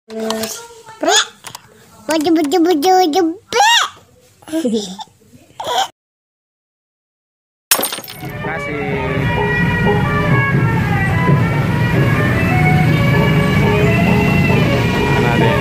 Kasih. Mana deh?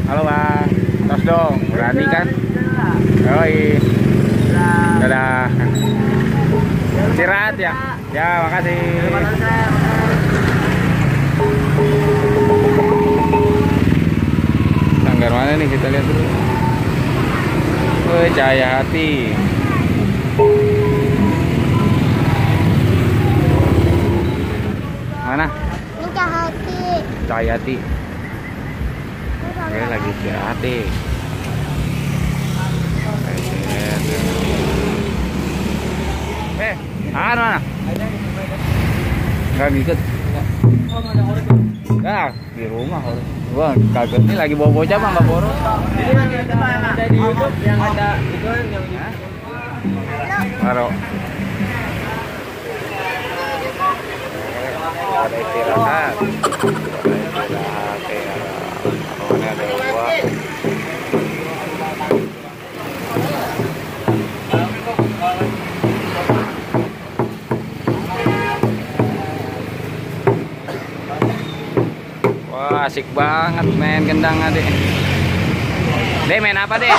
Halo bang, tos dong, berani kan? Yoi, dadah. Istirahat ya? Ya, makasih. Sanggar mana nih kita lihat dulu. Cahaya Hati. Mana? Ini Cahaya Hati. Cahaya Hati. Oke, lagi istirahat deh. Mana? Nggak ngikut. Nah, di rumah. Gua kagak nih lagi bawa bocah mah nggak boros. Jadi nanti itu yang ada di YouTube yang ada itu yang Taruh. Ada istirahat. Ini ada dua. Wah, asik banget main gendang adek. Dek, main apa deh?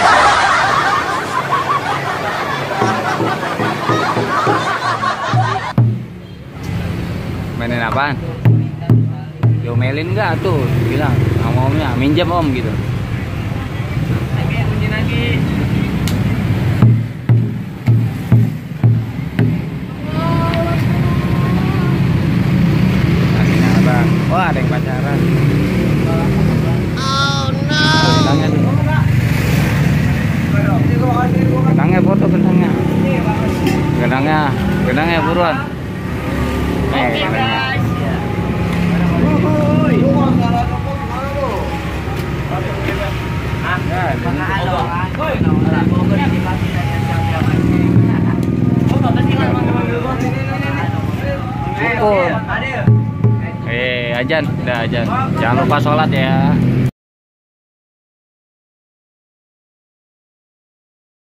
Mainin apaan? Diomelin nggak tuh? Bilang sama omnya, minjem om gitu. lagi. Akhirnya bang, wah ada yang pacaran. Oh no. Kentangnya tuh. Kentangnya foto kentangnya. Kentangnya buruan. Kentangnya. Ajan, udah ajan. Jangan lupa sholat ya.